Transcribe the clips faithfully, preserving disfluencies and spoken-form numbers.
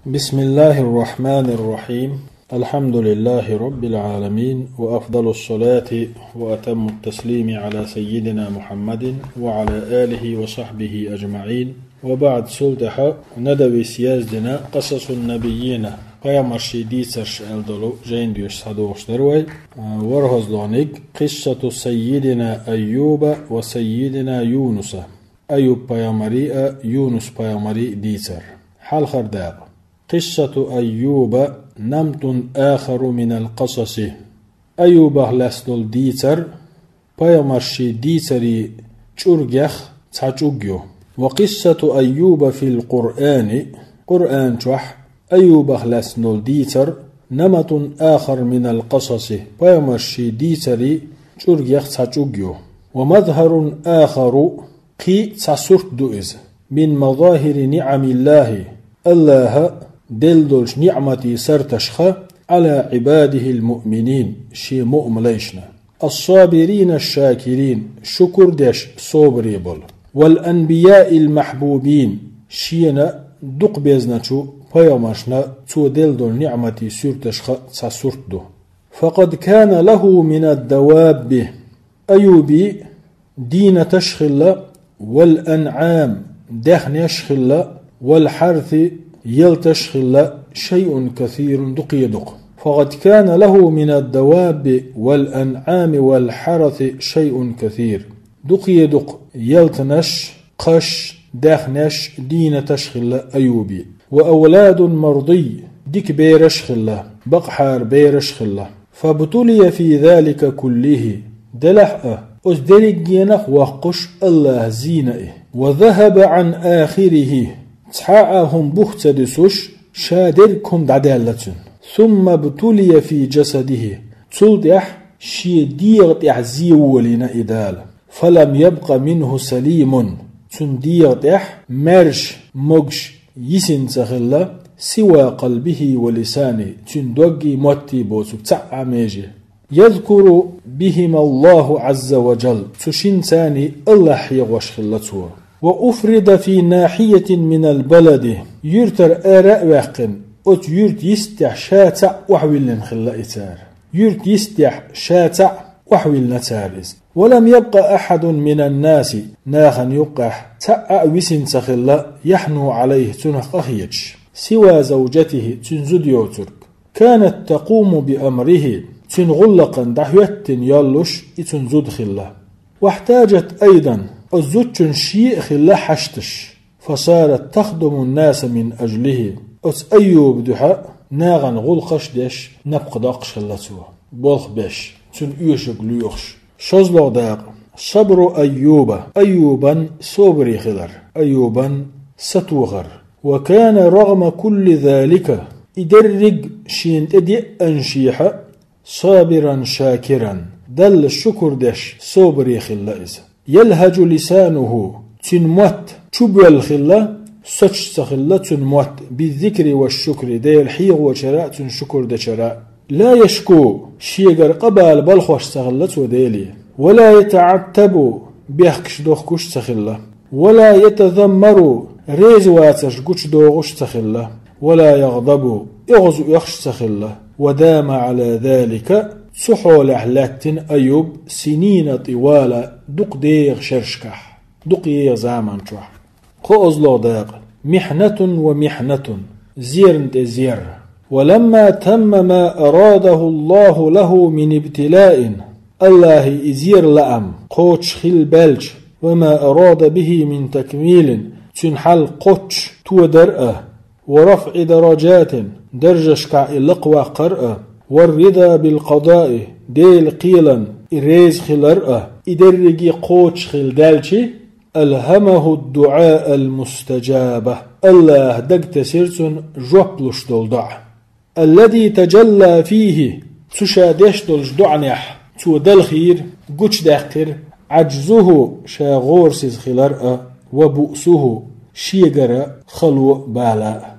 بسم الله الرحمن الرحيم. الحمد لله رب العالمين، وأفضل الصلاة وأتم التسليم على سيدنا محمد وعلى آله وصحبه أجمعين. وبعد، цул тӀехьа Надавис яздина «Къасасун-набиййина», пайхамарший дийцарш аьлла долу жайна доьшуш схьадогӀуш дара вай. ВорхӀазлагӀниг: «Къиссату саййидина Айюба ва саййидина Юнуса». Айюб пайхамарий а, Юнус пайхамарий а дийцар. Хьалхара дакъа. «Къиссату Айюба намтун ахару минал къасаси». Айюбах лаьцна долу дийцар пайхамарший дийцарийн чӀургех цхьа чӀуг ю. «Ва къиссату Айюба фил Къуръани», Къуръан чохь Айюбах лаьцна долу дийцар, «наматун ахар минал къасаси», пайхамарший дийцарийн чӀургех цхьа чӀуг ю. «Ва мазхарун ахару», кхин а цхьа сурт ду иза, «мин мазахири ниъамиллахи», Аллаха делла долчу ниъматийн сарташха, «Ӏала Ӏибадихил муъминин», шен муъмин лайшна. «Ас-сабирина аш-шакирин», шукур деш, собаре болу. «Вал анбияил махьбубин», шена дукха безначу пайхамаршна цо делла долу ниъматийн суьрташха цхьа сурт ду. «Факъад кана лаху минад-давабби», Айюби дийнаташ хилла, «вал анъам», даьхнеш хилла, «вал хьарси», ялташ хилла, «шайъун касирун», дукхе дукха. «Факъад кана лаху минад-давабби вал анъами вал хьараси шайъун касир». Дукхе дукха ялтанаш, кхаш, даьхнеш, дийнаташ хилла Айюби. «Ва авладун мардий», дика бераш хилла, бакъахьара бераш хилла. «Фабтулия фи залика куллихи», делахь а, оцу дерригенах воккхуш Аллаха зийна и. «Ва захаба ан ахирихи», цхьа а хӀума бух ца дуьсуш, ша дерриг хӀума дӀадаьлла цуьнан. «Сумма бтулия фи джасадихи», цул тӀаьхьа шен дегӀа тӀехь зе волийна и Дала. «Фалам ябкъа минху салимун», цуьнан дегӀа тӀехь маьрша могуш йисина ца хилла, «сива къалбихи ва лисани», цуьнан доггий, моттий боцург цхьа а меже. «Язкуру бихималлаху Ӏазза ва джал», цу шинцаний Аллах хьехош хилла цо. «Ва уфрида фи нахьиятин минал балади», юьртара ара а ваьккхина, оцу юьрта йистехь ша цхьаъ охьавиллина хилла и цара. Юьрта йистехь ша цхьаъ охьавиллина цара иза. «Ва лам ябкъа ахьадун минан наси», нахана юккъехь цхьа а висина ца хилла, «яхьну Ӏалайхи», цунах къахеташ, «сива завджатихи», цуьнан зуда йоцург. «Канат такъуму би амрихи», цуьнан гӀуллакхана дӀахӀоьттина йоллуш и цуьнан зуда хилла. «Вахьтаджат айдан», оцу зудчун шен а хилла хьашташ. «Фасарат тахдумун наса мин аджлихи», оцу Айюба дуьхьа нахана гӀуллакхаш деш, напха доккхуш хилла цо, болх беш, цуьнан оьшург лоьхуш. ШозлагӀа дакъа. «Сабру Айюба», Айюбан собаре хилар, Айюбан сатохар. «Ва кана рагӀма кулли залика», и дерриг шена тӀедеъаншехьа, «сабиран шакиран», Далла шукур деш, собаре хилла иза. «Ялхаджу лисануху», цуьнан мотт чубоьлла хилла, соцуш ца хилла цуьнан мотт, «биззикри ва шукри», Дела хьехочара а, цуьнан шукур дечара а. «Ла яшку», шегара къа бала балхош ца хилла цо Деле. «Ва ла ятаӀаттабу», бехкаш дохкуш ца хилла. «Ва ла ятазаммару», реза вацарш гучудогӀуш ца хилла. «Ва ла ягӀдабу», оьгӀаз оьхуш ца хилла. «Ва дама Ӏала залика», цу хьолехь лаьттина Айюб, «синина тӀивала», дукха дегӀа шерашкахь, дукха еха заман чохь. КхоазлагӀа дакъа. «Михьнатун ва михьнатун», зерна тӀе зер. «Ва ламма тамма ма арадаху Аллаху лаху мин ибтилаин», Аллахьи и зер лаам кхочуш хилла баьлча, «ва ма арада бихи мин такмилин», цуьнан хьал кхоччуш тодар а, «ва рафӀи дараджатин», даржашкахь и лакхаваккхар а, «ва рида бил къадаи», Делан кхелан и реза хилар а, и дерриге кхочуш хилла даьлчи, «алхьамаху ад-дуӀаа ал-мустаджаба», Аллаха дагтесира цунна жоп луш долу доӀа. «Аллази таджалла фихи», цу ша деш долчу доӀанехь цо далхийра, гучудаьккхира, «Ӏаджзуху», ша гӀорасиза хилар а, «ва буъсуху», шегара хало а, бала а.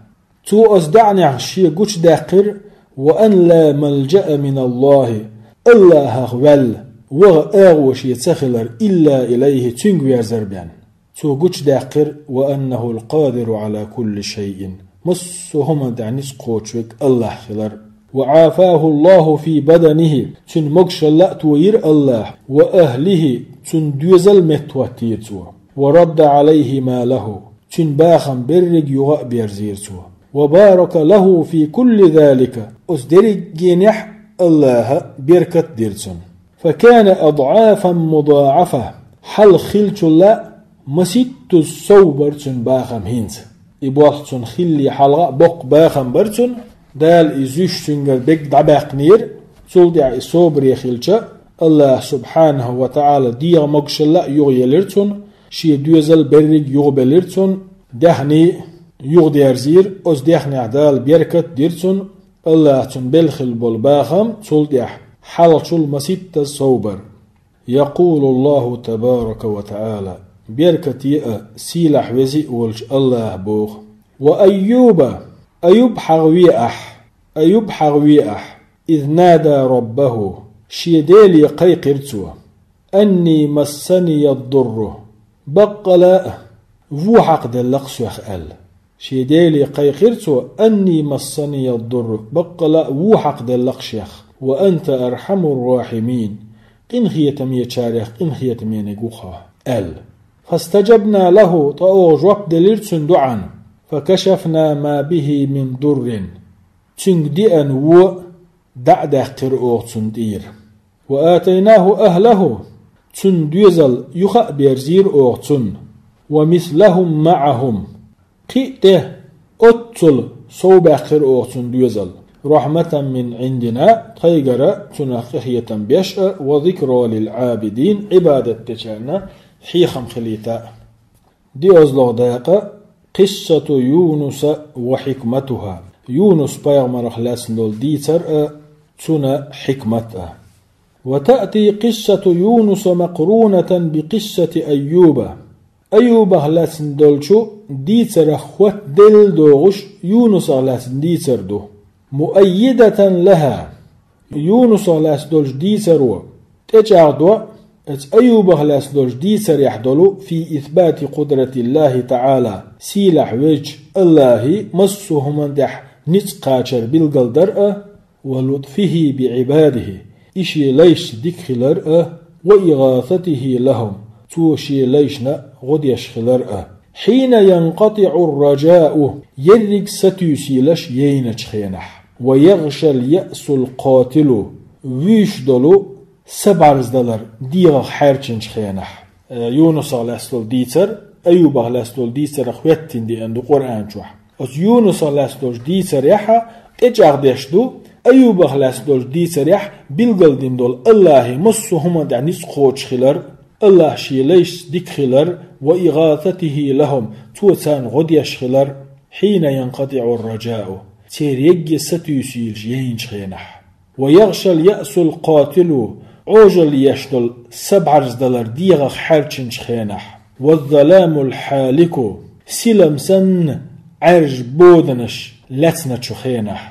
Цо оцу доӀанехь шен гучудаьккхира, «ва ан ла малджаа мин Аллахи», Аллахах ваьлла, ваха агӀо шен ца хилар, «илла илайхи», цуьнга верзар бен. Цо гучудаьккхира, «ва аннаху ал-къадиру Ӏала кулли шайин», массо а хӀуманна тӀехь ницкъ кхочуш верг АллахӀ хилар. وعافاه الله في بدنه, цуьнан могашалла а тойира АллахӀа, وأهله, цуьнан доьзал а меттахӀоттийра цо. ورد عليه ماله, цуьнан бахам берриг юха а берзийра цо. وبارك له في كل ذلك, оцу дерригенехь а АллахӀа беркат дира цунна. فكان أضعافا مضاعفة, хьалха хиллачул а маситтаза сов бара цуьнан бахам хӀинца. И болх цунна хиллале хьалха а боккха бахам бара цуьнан, Дала и зуьйш цуьнгара берриг дӀабаьккхинера, цул тӀаьхьа и собаре хилча, АллахӀа субхьанахӀу ва таӀала дегӀан могашалла а юхаелира цунна, шен доьзал берриг юхабелира цунна, даьхни юхадерзийра, оцу даьхнехь Дала беркат дира цунна, АллахӀа цунна белла хилла болу бахам цул тӀаьхьа хьалхачул маситтаза сов бара. يقول الله تبارك وتعالى, беркате а, сийлахь веза а волчу АллахӀа боху: وأيوب, Аюб хьахаве ахь, Аюб хьахаве ахь, إذ نادى ربه, шен Деле кхайкхира цо: أني مسني الضر, баккъала а вон хьакхаделла-кх соьх аьлла. Шен Деле кхайкхира цо: أني مسني الضر, баккъала а вон хьакхаделла-кх шех, وأنت أرحم الراحمين, къинхетамечарех къинхетамениг ву хьо, аьлла. فاستجبنا له, ткъа оха жоп делира цуьнан доӀана, فكشفنا ما به من ضر, цуьнга деана вон дӀа а даьккхира оха цунна тӀера. وآتيناه أهله, цуьнан доьзал юха а берзийра оха цунна, ومثلهم معهم, кхин а тӀе оццул сов баьккхира оха цунна доьзал, رحمة من عندنا, тхайгара цунах къинхетам беш а, وذكرى للعابدين, Ӏибадат дечарна хьехам хилийта а. ДиъазлагӀа дакъа, قصة يونس وحكمتها, Юнус пайхамарах лаьцна долу дийцар а, цуьнан хьикмат а. وتأتي قصة يونس مقرونة بقصة أيوب. Аюбах лаьцна долчу дийцарах хоттаделла догӀуш Юнусах лаьцна дийцар ду. مؤيدة لها. Юнусах лаьцна долчу дийцаро тӀечӀагӀдо, оцу Аюбах лаьцна долчу дийцарехь долу في إثبات قدرة الله تعالى, сийлахь везачу АллахӀан массо а хӀуманна тӀехь ницкъ кхачар билгалдар а, ولطفه بعباده, и шен лайшца дика хилар а, وإغاثته لهم, цо шен лайшна гӀо деш хилар а. حين ينقطع الرجاء, ерриг сатуьйсийлаш яйначу хенахь, ويغشى اليأس القاتل, вуьйш долу са бӀарздалар дегӀах хьаьрчинчу хенахь. Э, Юнусах лаьцна долу дийцар, Аюбах лаьцна долу дийцарах хӀоьттина деана ду Къуръан чохь. Оцу Юнусах лаьцна долчу дийцарехь а тӀечӀагӀдеш ду, Аюбах лаьцна долчу дийцарехь билгалдина долу АллахӀан массо а хӀуманна тӀехь ницкъ кхочуш хилар, АллахӀ шен лайшца дика хилар, وإغاثته لهم, цо царна гӀо деш хилар, حين ينقطع الرجاء, церан ерриге сатуьйсийлаш яйначу хенахь. ويغشى اليأس القاتل, Ӏожалла еш долу са бӀарздалар дегӀах хьаьрчинчу хенахь. والظلام الحالك, силам санна Ӏаьржа боданаш лаьцначу хенахь.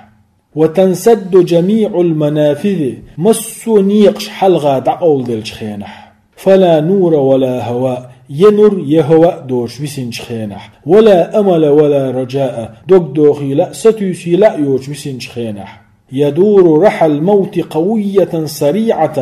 وتنسد جميع المنافذ, массо а некъаш хьалха дӀакъовладелчу хенахь. فلا نور ولا هواء, я нур, я хӀаваъ доцуш висинчу хенахь. ولا أمل ولا رجاء, дог дохийла а, сатуьйсийла а йоцуш висинчу хенахь. يدور رحى الموت قوية سريعة,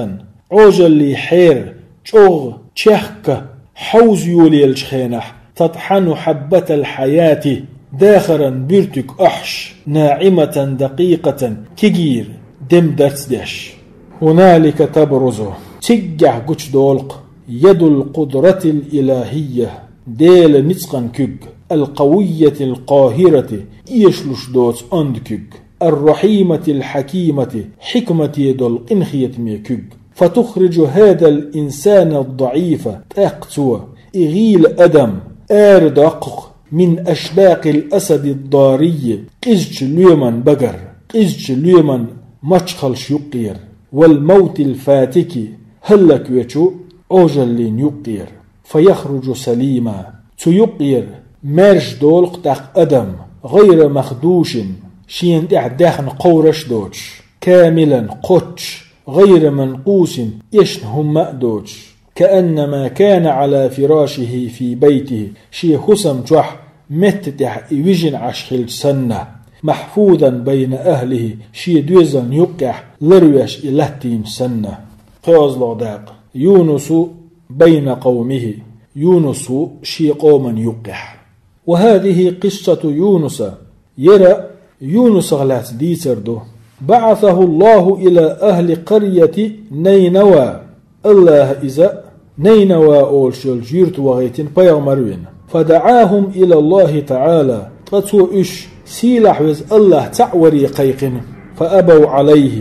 Ӏожаллин хьер чӀогӀа чехка хьовза йолаелчу хенахь, تطحن حبة الحياة, дахаран буьртиг охьуш, ناعمة دقيقة, кегийра дем дарц деш. هنالك تبرز, циггахь гучудолу-кх, يد القدرة الإلهية, Делан ницкъан куьг, القوية القاهرة, эшалуш доцу онда куьг, الرحيمة الحكيمة, хьикмате долу къинхетаме куьг. فتخرج هذا الإنسان الضعيف, тӀаккха цо, и гӀийла адам, арадоккху-кх, من أشباق الأسد الضاري, къизачу лоьман багара, къизачу лоьман мачхалш юккъера, والموت الفاتك, хӀаллаквечу Ӏожаллин юккъера. فيخرج سليما, цу юккъера маьрша долу-кх тӀаккха адам, غير مخدوش, шена тӀехь даьхна кховраш а доцуш, كاملا, кхоччуш, غير منقوص, эшна хӀумма а доцуш, كأنما كان على فراشه في بيته, шен хӀусам чохь метта тӀехь и вижина Ӏаш хилча санна, محفوظا بين أهله, шен доьзална юккъехь ларвеш и латтийна санна. КхоалгӀа дакъа. يونس بين قومه, Юнус ву шен къоман юккъехь. وهذه قصة يونس, яра Юнусах лаьцна дийцар ду. بعثه الله إلى أهل قرية نينوى, АллахӀа иза Найнава олуш йолчу юьрта вахийтина пайхамар вина. فدعاهم إلى الله تعالى, ткъа цо уьш сийлахь веза АллахӀ цхьаъ варе кхайкхина. فأبوا عليه,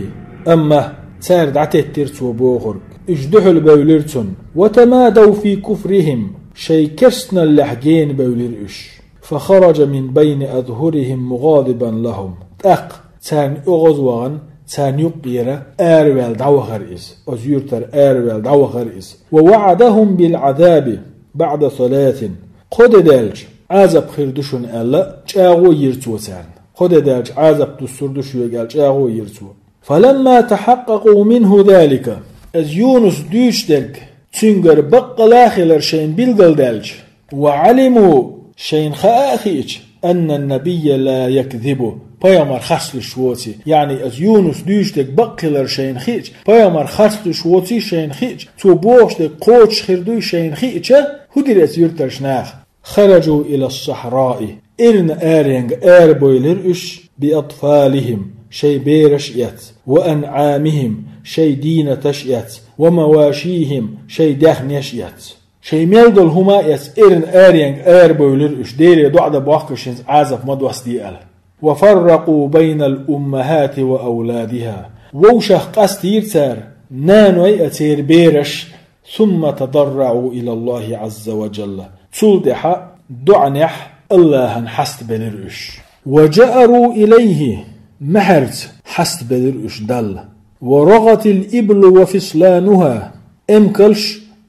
амма цара дӀатеттира цо бохург. Уьш дуьхьал бевлира цунна. وتمادوا في كفرهم, шайн керстаналлехь гена бевлира уьш. فخرج من بين أظهرهم مغاضبا لهم. ТӀаккха царна оьгӀаз вахана, царна юккъера араваьлла дӀавахара иза. Оцу юьртара араваьлла дӀавахара иза. ووعدهم بالعذاب بعد ثلاث. Кхо де даьлча, Ӏазап хир ду шуна аьлла, чӀагӀо йира цо царна. Кхо де даьлча, Ӏазап дуссур ду шуьга аьлла, чӀагӀо йира цо. فلما تحققوا منه ذلك, иза Юнус дуьйцуш дерг цуьнгара баккъала а хилар шайна билгалдаьлча, وعلموا, шайна хаа а хиъча, أن النبي لا يكذب, пайхамар харцлуьйш воций, яъни иза Юнус дуьйцуш дерг баккъ хилар шайна хиъча, пайхамар харцлуьйш воций шайна хиъча, цо бохуш дерг кхочуш хир дуй шайна хиъча, хӀун дира иза юьртарчу наха? خرجوا إلى الصحراء, эрна аренга арабевлира уьш, بأطفالهم, шайн бераш а эцна, وأنعامهم, шайн дийнаташ а эцна, ومواشيهم, шайн даьхнеш а эцна. Шайн мел долу хӀума а эцна, эрна аренга арабевлира уьш, Деле доӀа дан бохкуш хӀинца Ӏазап ма доссаде аьлла. وفرقوا بين الأمهات وأولادها. Вовшах къастийра цара, наной а церан бераш, ثم تضرعوا إلى الله عز وجل. Цул тӀаьхьа доӀанехь АллахӀан хьастабелира уьш. وجأروا إليه, маьхьарца хьастабелира уьш Далла. ورغت الإبل وفصلانها, эмкалш,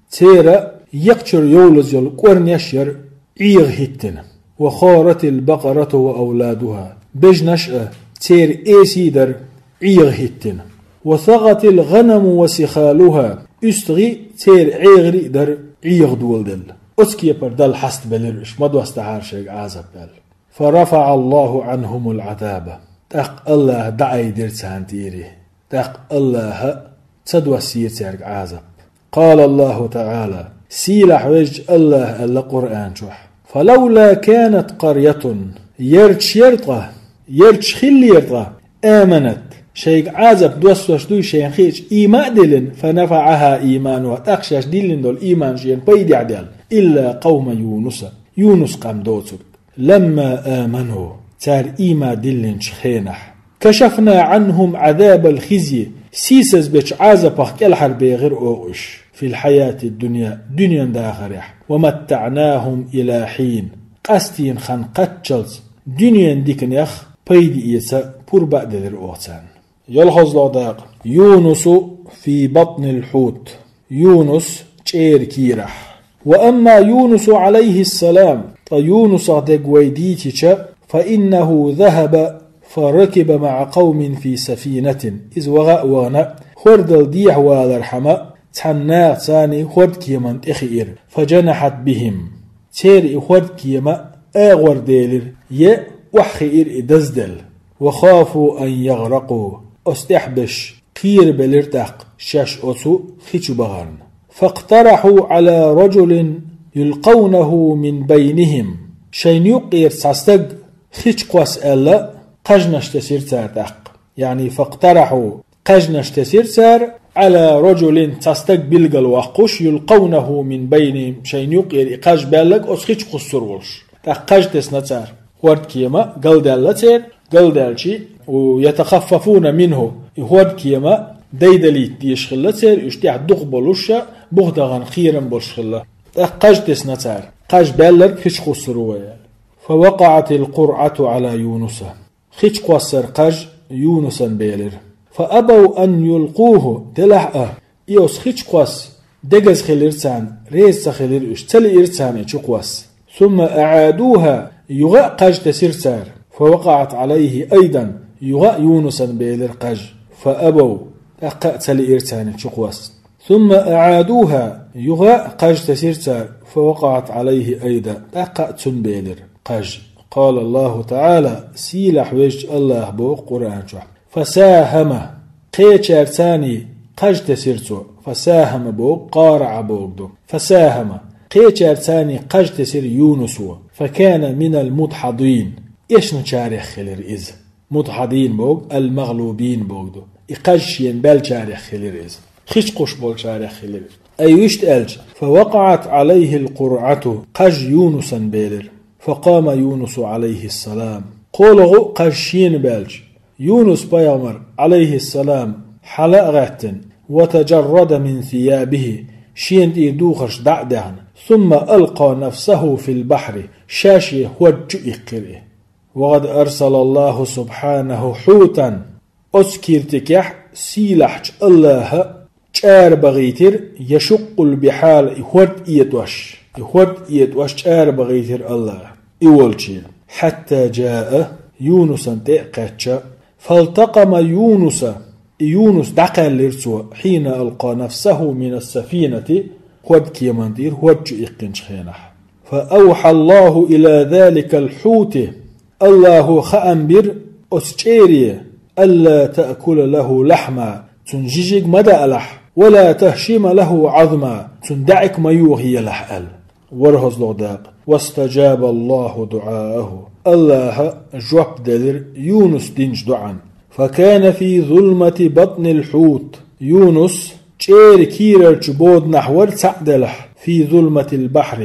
церан екхачуьра йовлаза йолу кӀорнеш яра ӀегӀа хӀиттина. وخارت البقرة وأولادها, бежанаш а, церан эсий дара ӀегӀа хӀиттина. وثغت الغنم وسخالها, уьстагӀий а, церан ӀегӀарий а дара ӀегӀа доладелла. Оцу кепара Далла хьастабелира уьш, ма доссадахьара шайга Ӏазап аьлла. فرفع الله عنهم العذاب. ТӀаккха АллахӀа дӀаайдира царна тӀера. ТӀаккха АллахӀа ца доссийра цаьрга Ӏазап. قال الله تعالى, сийлахь везачу АллахӀа аьлла Къуръан чохь: فلولا كانت قرية, ярча яра ткъа, ярча хиллера ткъа, آمنت, шайга Ӏазап доссош дуй шайна хиъча, ийман а диллина, فنفعها إيمانها, тӀаккха шаьш диллина долу ийман шена пайдехь даьлла, إلا قوم يونس, Юнус къам доцург. لما آمنوا, цара ийман диллинчу хенахь, كشفنا عنهم عذاب الخزي, сийсаз бечу Ӏазапах кӀелхьарбехира оха уьш, في الحياة الدنيا, дуьнен дахарехь, ومتعناهم إلى حين, къастийна хан кхаччалц дуьнен диканех пайда эца пурба а делира оха царна. ЙолхазлогӀа дакъа. يونس في بطن الحوت. Юнус чӀеран кийрахь. وأما يونس عليه السلام, ткъа Юнусах дерг вай дийцича, فإنه ذهب فركب مع قوم في سفينة. Иза ваха а вахана, хӀордал дехьавалархьама, цхьана нахаца хӀордкеман тӀе хиира. فجنحت بهم. Церан и хӀордкема агӀор делира, я охьахиира и дазделла. وخافوا أن يغرقوا. Оцу тӀехь беш, кхерабелира тӀаккха шаьш оцу хи чу бахарна. فاقترحوا على رجل يلقونه من بينهم. Шайна юккъера цхьа стаг хи чу кхосса аьлла, кхаьжнаш тесира цара тӀаккха. Яъни, فاقترحوا, кхаьжнаш тесира цара, على رجل, цхьа стаг билгалваккхуш, يلقونه من بينهم, шайна юккъера и кхаж баьлларг оцу хи чу кхуссур волуш. ТӀаккха кхаж тесна цара. ХӀордкема галдаьлла церан, галдаьлчи, يتخففون منه, и хӀордкема дайдалийта дезаш хилла церан, уьш тӀехь дукха болуш а, бух дахана кхерам болуш хилла. ТӀаккха кхаж тесна цара. Кхаж баьлларг хи чу кхуссур ву вай. فوقعت القرعة على يونس. Хи чу кхоссар кхаж Юнусан белира. فأبوا أن يلقوه, делахь а, и оцу хи чу кхосса дегаза хилира царна, реза ца хилира уьш, ца лиира царна и чу кхосса. ثم أعادوها, юха а кхаж тесира цара. فوقعت عليه أيضا, юха а Юнусан белира кхаж. فأبوا, тӀаккха а ца лиира царна и чу кхосса. ثم أعادوها, юха а кхаж тесира цара, فوقعت عليه أيضا, тӀаккха а цунна белира. Кхаж. قال الله تعالى, сийлахь везачу Аллаха боху Къуръан чохь: فساهم, кхечаьрца кхаж тесира цо. فساهم боху, قارع боху ду. فساهم, кхечаьрца кхаж тесира Юнусо. فكان من المدحضين, эшначарех хилира иза. Мудхьадин боху, ал-магълубин боху ду. И кхаж шена баьллачарех хилира иза. Хиш кхуш болчарех хилира. Ай вуьшта аьлча, فوقعت عليه القرعة, кхаж Юнусан белира. فقام يونس عليه السلام. КхоалгӀа а кхаж шена баьлча, Юнус пайхамар, Ӏалайхиссалам, хьала а гӀаьттина, وتجرد من ثيابه, шена тӀера духарш дӀа а даьхна, ثم ألقى نفسه في البحر, ша шен хӀорда чу иккхира и. وقد أرسل الله سبحانه حوتا, оцу киртикехь сийлахьчу Аллаха чӀара бахийтира, يشق البحار, и хӀорд этӀош, и хӀорд этӀош чӀара бахийтира Аллаха, и волчийн. حتى جاء, Юнусан тӀе а кхаьчча, فالتقم يونس, и Юнус дӀакхаьллира цо, حين ألقى نفسه من السفينة, хӀорд кеман тӀера хӀорд чу иккхинчу хенахь. فأوحى الله إلى ذلك الحوت, Аллахо хаам бира оцу чӀере, ألا تأكل له لحما, цунна жижиг ма даалахь, ولا تهشم له عظما, цунна даьӀахк ма йохаелахь аьлла. ВорхӀазлагӀа дакъа. واستجاب الله دعاءه. Аллаха жоп делира Юнус динчу доӀан. فكان في ظلمة بطن الحوت. Юнус чӀеран кийрарчу боданахь вара цхьаъ делахь, في ظلمة البحر,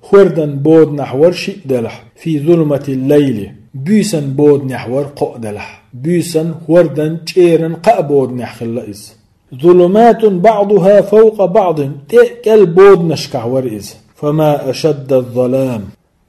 хӀордан боданахь вара шиъ делахь, في ظلمة الليل, буьйсан боданехь вара кхоъ делахь, буьйсан, хӀордан, чӀеран кхаа боданехь хилла иза. ظلمات بعضها فوق بعض, тӀе а кӀел боданашкахь вара иза. فما أشد الظلام.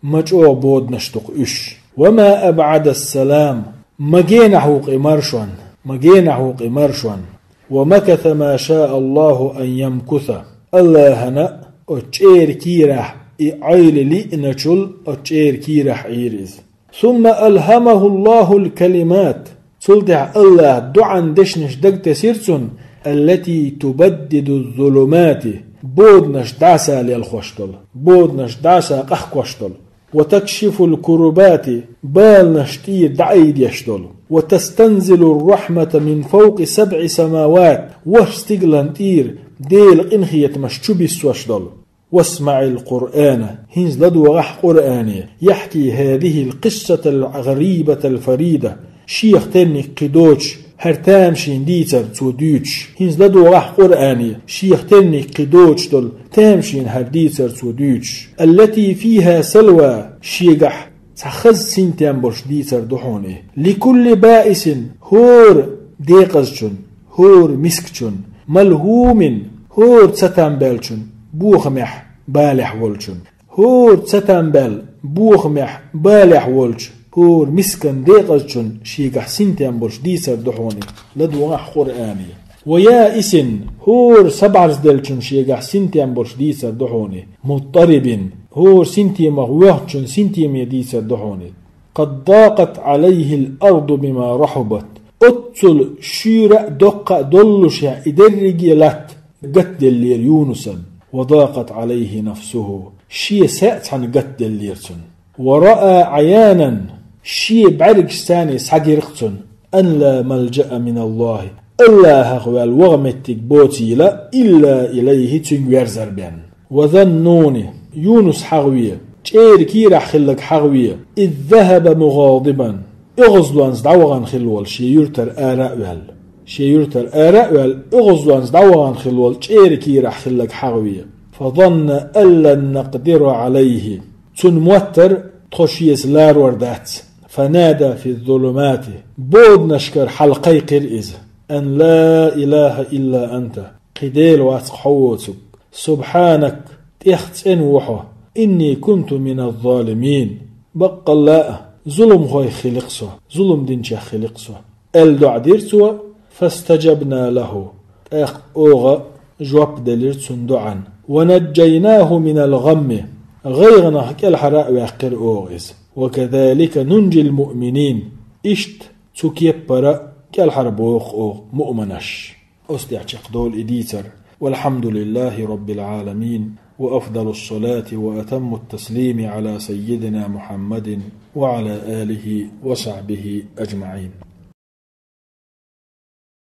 Ма чӀогӀа боданаш ду-кх уьш. وما أبعد السلام. Ма генахь ву-кх и маршонна, ма генахь ву-кх и маршонна. ومكث ما شاء الله أن يمكث. Аллахьана оцу чӀеран кийрахь и Ӏойла лиъначул оцу чӀеран кийрахь Ӏийра иза. ثم ألهمه الله الكلمات. Цул тӀаьхьа Аллаха доӀан дешнаш дагтесира цунна, التي تبدد الظلمات, боданаш дӀаса лелхош долу, боданаш дӀаса къахкош долу, وتكشف الكربات, баланаш тӀера дӀаайдеш долу, وتستنزل الرحمة من فوق سبع سماوات, ворхӀ стигалан тӀера Делан къинхетамаш чубиссош долу. واسمع القرآن, хӀинца ладогӀахь Къуръане, يحكي هذه القصة الغريبة الفريدة, шех тенниг кхин доцуш, хӀара тамашийна дийцар цо дуьйцуш. ХӀинца ладогӀахь Къуръане, шех тенниг кхин доцуш долу тамашийна хӀара дийцар цо дуьйцуш. التي فيها سلوى, шегахь цхьа хаза синтем болуш дийцар ду хьуна и. لكل بائس, хӀора декъазчун, хӀора мискачун, ملهوم, хӀора цатам баьллачун, бохамехь, балехь волчун, хӀора цатам баьлла, бохамехь, балехь волчу, хӀора мискан декъазчун шегахь синтем болуш дийцар ду хьуна и, ладогӀахь Къуръане. ويائس, хӀора сабӀарзделлачун шегахь синтем болуш дийцар ду хьуна и, مضطرب, хӀора синтемах воьхначун синтеме дийцар ду хьуна и. قد ضاقت عليه الأرض بما رحبت. Оццул шуьйра а, доккха а доллушехь, и дерриге а латта гатделлера Юнусан. وضاقت عليه نفسه. Шен са а цхьаьна гатделлера цунна. ورأى عيانا. Шен бӀаьргашца схьагира-кх цунна. أن لا ملجأ من الله. Аллахьах ваьлла ваха меттиг боцийла, إلا إليه, цуьнга верзар бен. وذا النون, Юнус хьагӀве, чӀеран кийрахь хилларг хьагӀве, إذ ذهب مغاضبا, оьгӀазлонца дӀавахана хилла волу шен юьртара ара а ваьлла. Шен юьртара ара а ваьлла, оьгӀазлонца дӀавахана хилла волу чӀеран кийрахь хилларг хьагӀве. فظن أن لن نقدر عليه. Цунна моттара тхо шеца ларор дац. فنادى في الظلمات. Боданашкара хьалакхайкхира иза. أن لا إله إلا أنت. Кхин Дела вац-кх хьо воцург. سبحانك, тӀех цӀена ву хьо. إني كنت من الظالمين. Баккъалла а, зуламхойх хили-кх со, зулам динчех хили-кх со, аьлла доӀа дира цо. فاستجبنا له. ТӀаккха оха жоп делира цунна доӀан. ونجيناه من الغم. ГӀайгӀанах кӀелхьара а ваьккхира оха иза. وكذلك ننجي المؤمنين. Иштта цу кеппара кӀелхьарбоху оха муъминаш. Оцу тӀехь чекхдолу и дийцар. والحمد لله رب العالمين. وأفضل الصلاة وأتم التسليم على سيدنا محمد وعلى آله وصحبه أجمعين.